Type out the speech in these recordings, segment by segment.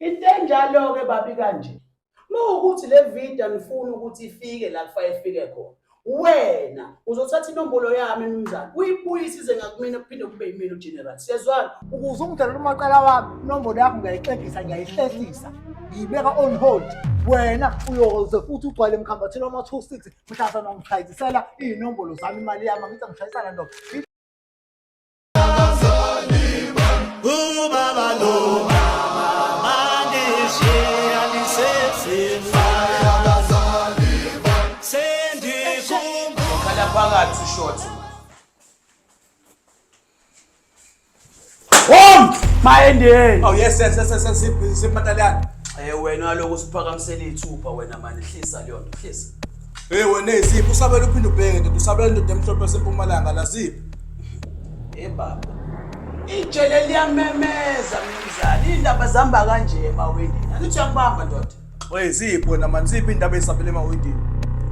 Into enjalo-ke babi kanje. Uma ukuthi le video anifuni ukuthi ifike la kufanele ifike khona, wena uzothatha inombolo yami mnumzane, uyibuyise ize ngakumina kuphinde kube yimina uGeneral. Siyezwana? Ukuze ungidalele umaqala wami, inombolo yakho ngiyayixegisa, ngiyayihlehlisa, ngiyibeka on hold. Wena uyoze futhi ugcwale emkhambathini wama-26 mhlazana ungishayisela iy'nombolo zami imali yami angithi angishayisana ndoda. Ubaba lo mama mandishiya Khala phakathi short. Home! Mayendeni. Oh yes yes yes yes yes siphataliyana. Eh wena lokho usiphakamisela ithupha wena manje hlisa leyo nto hlisa. Hey wena iziphi usabela uphinde ubheke ndoda usabela indoda emhlophe yasempumalanga la ziphi? Hey baba. Ijele liyamemeza mnumzane. Indaba zihamba kanje emawindini. Angithi uyangibamba ndoda. Hey ziphi wena mani ziphi indaba ezisabela emawindini?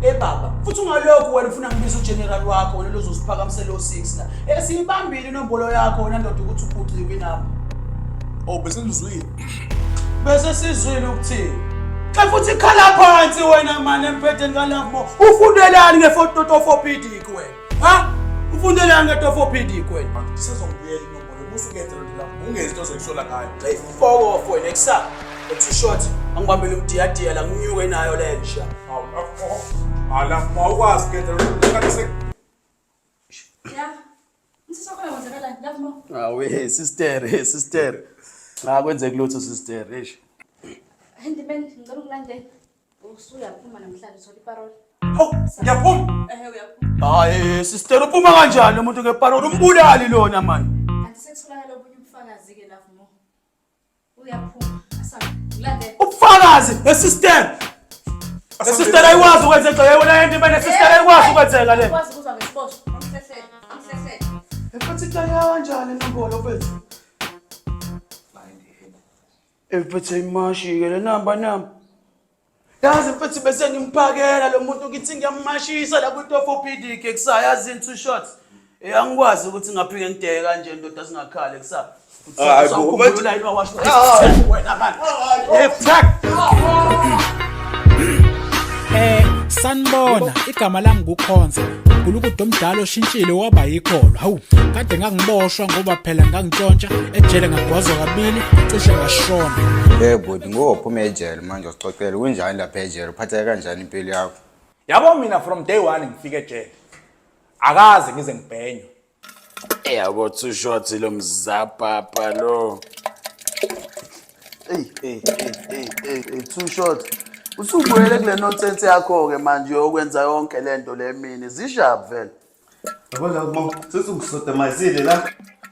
Hey baba, futhi ungalokhu wena ufuna ngibiza ugeneral wakho wena lozosiphakamisela o6 la. Eh siyibambile inombolo yakho wena ndoda ukuthi uphuciwe inamba. Oh bese nizwile. Bese sizwile ukuthini? Xa futhi khala phansi wena mani emphetheni kaLovemore. Ufundelani nge-orthopedic wena? Ha? Ufundelani nge-orthopedic wena? Isezongibuyela inombolo musukenze lento lakho. Ungenzi into ozoyisola ngayo. Hey, fuck off wena ekusa. Too short. Angibambele umdiyadiya la nginyuke nayo le nja. Hawu, ala, mawukwazi kuyenza lento. Kanti se Yeah. Msisokhola kwenzakalani? Love more. Awe sister, hey sister. Cha kwenzeka lutho sister, eish. Handyman, ngicela ungilandele. Usuyaphuma namhlanje uthola iparole. Oh, ngiyaphuma. Ehe uyaphuma. Hayi sister uphuma kanjani umuntu ngeparole umbulali lona mani. Kanti sekutholakala obunye ubufakazi-ke Love more. Uyaphuma. Asambe. Ngilandele. Ubufakazi esister. Esister ayikwazi ukwenzeka yona handyman esister ayikwazi ukwenzeka le. Ukwazi ukuzwa ngesiboshwa. Umhlehlele. Umhlehlele. Mfethu itaya kanjani inombolo mfethu? Mfethu ayimashi-ke le namba namba. Yazi mfethu bese ngimphakela lo muntu ngithi ngiyamashisa la kwi-orthopedic ekusaya yazi in two shots. Eh angikwazi ukuthi ngaphike ngideke kanje ndoda singakhali ekusaya. Hayi bo, Usawukhumbula yini wawasho wena man. Eh fuck. Eh sanibona igama lami nguKhonza uGulukudu omdala oshintshile waba yikholwa hawu kade ngangiboshwa ngoba phela ngangintshontsha ejele ngagwazwa kabili cishe ngashona Hey bhuti ngophuma ejele manje usixoxele kunjani lapha ejele uphatheke kanjani impilo yakho Yabo mina from day one ngifike ejele. Akaze ngize ngibhenywe. Yabo too short lo mzapapa lo. Ey ey ey ey ey ey too short. Usubuyele kule nonsense yakho ke manje yokwenza yonke lento le mini zisharp vele. Yabo la mo sesungisodomazile la.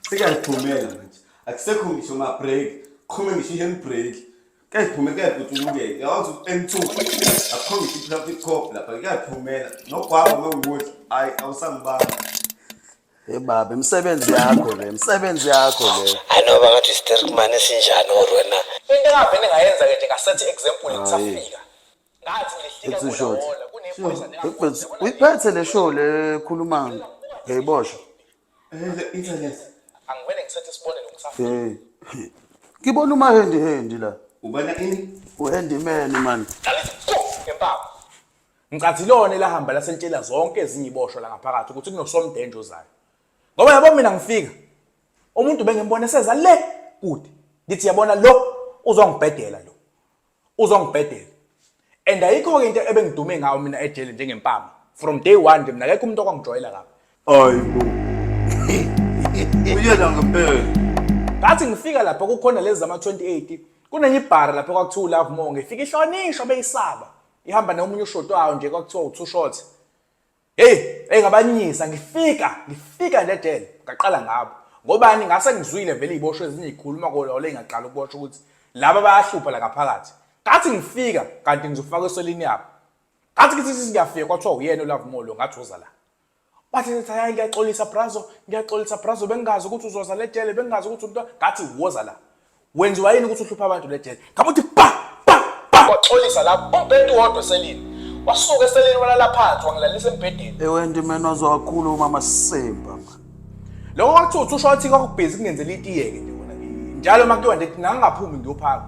Sekuyayiphumela manje. Akusekho ngisho ma break. Qhume ngisho i-hand brake. Kuyayiphume kuyayiputulukeka. Yawazi u-N2. Akukho ngisho i-traffic cop lapha kuyayiphumela. Nogwaba mawukuthi hayi awusangibamba. Hey baba imisebenzi yakho le, imisebenzi yakho le. I know bangathi sterkman esinjani or wena. Into engavele ngayenza ke nje ngasethi example ngisafika. Ngathi ngihlika It's short. kulowola kunephoyisa Mfethu uyiphethe le show le khuluma ngeyiboshwa. Eh, internet. Angivele ngisethe isibonelo ngisafika. Hey. Ngibona uma handy handy la. Ubona ini? Uhandyman man. Ngalithi go ngempama. Ngicathi lona elahamba lasentshela zonke ezinye iboshwa la ngaphakathi ukuthi kunosomdenje ozayo. Ngoba yabo mina ngifika umuntu bengimbona seza le kude. Ngithi yabona lo uzongibhedela lo. Uzongibhedela. And ayikho ke into ebengidume ngayo mina ejele njengempama. From day one nje mina akekho umuntu okwangijwayela kabi. Hayibo. Uyena ngempela. Ngathi ngifika lapha kukhona lezi zama-28 kunenye ibhara lapha kwakuthiwa uLove More ngifika ihlonishwa beyisaba ihamba nomunye ushoto wayo nje kwakuthiwa u-two shot hey hey ngabanyisa ngifika ngifika nje ejele ngaqala ngabo ngobani ngase ngizwile vele iziboshwa ezinye ikhuluma kololo engaqala ukuboshwa ukuthi laba bayahlupha la ngaphakathi ngathi ngifika kanti ngizofaka eselini yabo ngathi ngithi ngiyafika kwathiwa uyena uLove More lo ngathi uza la Wathi ethi hayi ngiyaxolisa brazo, ngiyaxolisa brazo bengingazi ukuthi uzoza le jele, bengingazi ukuthi umuntu ngathi woza la. Wenziwa yini ukuthi uhluphe abantu le jele? Ngabe uthi pa pa pa waxolisa lapho umbhedi wodwa eselini. Wasuka eselini walala phansi wangilalisa embhedeni. Ewe ndimeni waze wakhuluma masimba man. Lokho kwakuthiwa uthi usho wathi kwakubhizi kungenzela itiyeke nje kona. Njalo uma kuyiwa nje ngangingaphumi ngiyophaka.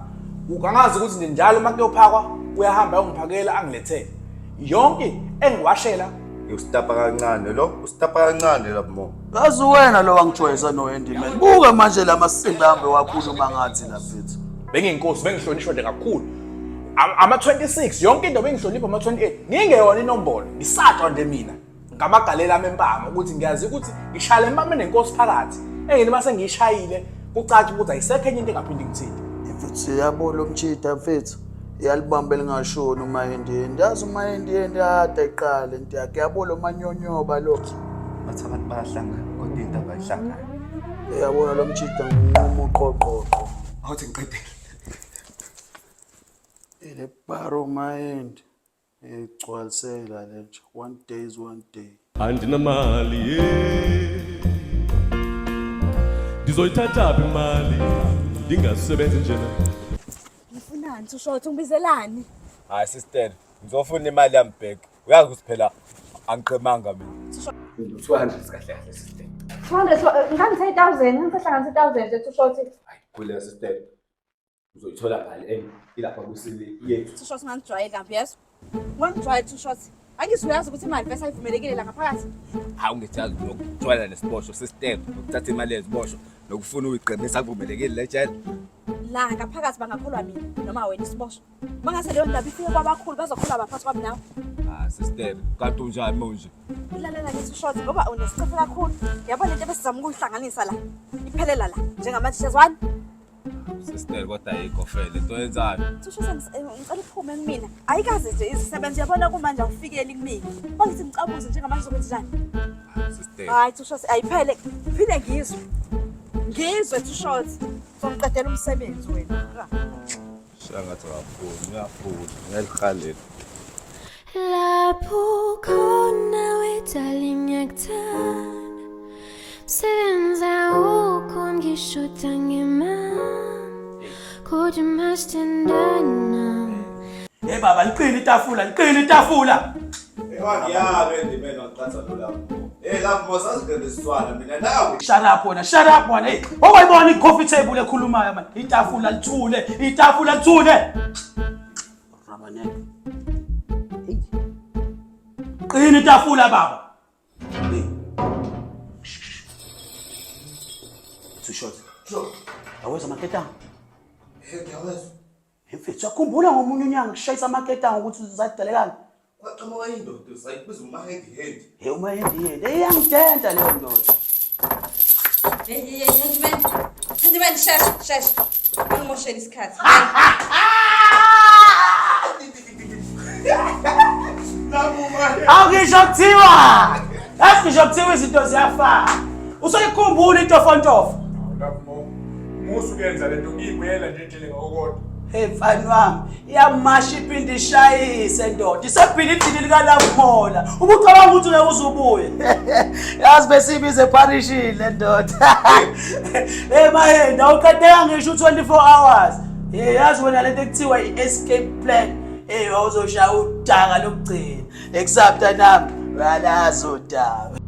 Angazi ukuthi nje njalo uma kuyophakwa uyahamba ayongiphakela angilethele. Yonke engiwashela Usitapa kancane lo, usitapa kancane lapho. Kazi wena lo wangijwayeza no handyman. Buka manje la masimba hambe wakhuluma ngathi la mfethu. Bengiyinkosi, bengihlonishwa nje kakhulu. Ama-26 yonke into bengihlonipha ama-28 ngingeyona inombolo ngisatshwa nje mina ngamagalelo ami empama ukuthi ngiyazi ukuthi ngishaya le mpama enenkosi phakathi engini uma sengiyishayile kucace ukuthi ayisekho enye into engaphinde ngithinte. Mfethu yabo lo mchida mfethu iyalibamba elingashoni uma endiyendi yazi uma endiyendi ade eqale into yakhe yabo lo manyonyoba lo. Bathi abantu bayahlangana kodwa into abayihlangani. Uyabona lo mchida nginquma uqoqoqo. Awuthi ngiqedele. Ile baro mind igcwalisela le nje one day is one day. Andinamali ye ndizoyithatha phi imali ndingasebenzi njena. Ngifunani Thushothi ungibizelani? Hayi sister, ngizofuna imali yami back. Uyazi ukuthi phela angiqemanga mina. 200 kahle kahle sister. 200 ngangithe 1000 ngisahlanganisa 1000 nje Thushothi. Khuleka sister. Uzoyithola ngale enye ilapha kusile yethu. Thushothi ungangijwayeli kabi yeso. Ungangijwayeli Thushothi. Angithi uyazi ukuthi imali vese ayivumelekile la ngaphakathi. Hawu ngithazi nokuthola nesiboshwa sister, nokuthatha imali yeziboshwa, nokufuna uyiqemisa akuvumelekile le jele. La ngaphakathi bangakholwa mina noma wena isiboshwa. Mangase leyo ndaba ifike kwabakhulu bazokholwa abaphathi kwami nawe. Ah sister, kanti unjani manje? Ilalela ngithi ushoti ngoba unesicefo kakhulu. Yabo lento ebesizama ukuyihlanganisa la. Iphelela la njengamanje siyazwana. Sister kodwa ayikho fele into yenzayo. Thusho ngicela uphume kumina. Ayikaze nje izisebenza uyabona kumanje awufikeli kumina. Bangithi ngicabuze njengamanje zokwenza njani? Sister. Hayi Thusho ayiphele. Phinde ngizwe. Ngizwe Thusho. Songiqedela umsebenzi wena. Shangathi awufuni, uyafuna, ngiyalihalela. Lapho khona wedali ngiyakuthanda Sebenza ukho ngishoda ngemali Kodwa masithandana Hey baba liqine itafula, liqine itafula. Wangiyalo endimeni wangiqhatha lo lapho. Hey lapho mosazigqebiswana mina nawe. Shut up wena, shut up wena. Hey, owayibona i-coffee table ekhulumayo man. Itafula lithule, itafula lithule. Rabanek. Hey. Qina itafula baba. Hey. Too short. Aweza amaketanga. Hey ngiyawezwa. Mfethu uyakhumbula ngomunye unyanga kushayisa amaketanga ukuthi uzadalekana. Kwaqhamuka indoda sayibiza uma-handy handy. Hey uma handy handy. Hey yangidenta leyo ndoda. Hey hey hey handyman. Handyman shesha shesha. Ungimoshela isikhathi. Awukusho kuthiwa. Yazi ngisho kuthiwa izinto ziyafana. Usayikhumbula intofontofo. Musu kuyenza lento ngiyibuyela nje ejele ngokodwa. Hey mfana wami, iyamasha iphinde ishayise ndoda. Isebhilidini likaLamhola. Ubucabanga ukuthi ngeke uzubuye. Yazi besibize eparishini le ndoda. Hey mahenda awuqedeka ngisho u24 hours. Hey yazi wena lento ekuthiwa i-escape plan. Hey wawuzoshaya udaka lokugcina. Except nami uyalazi udaba.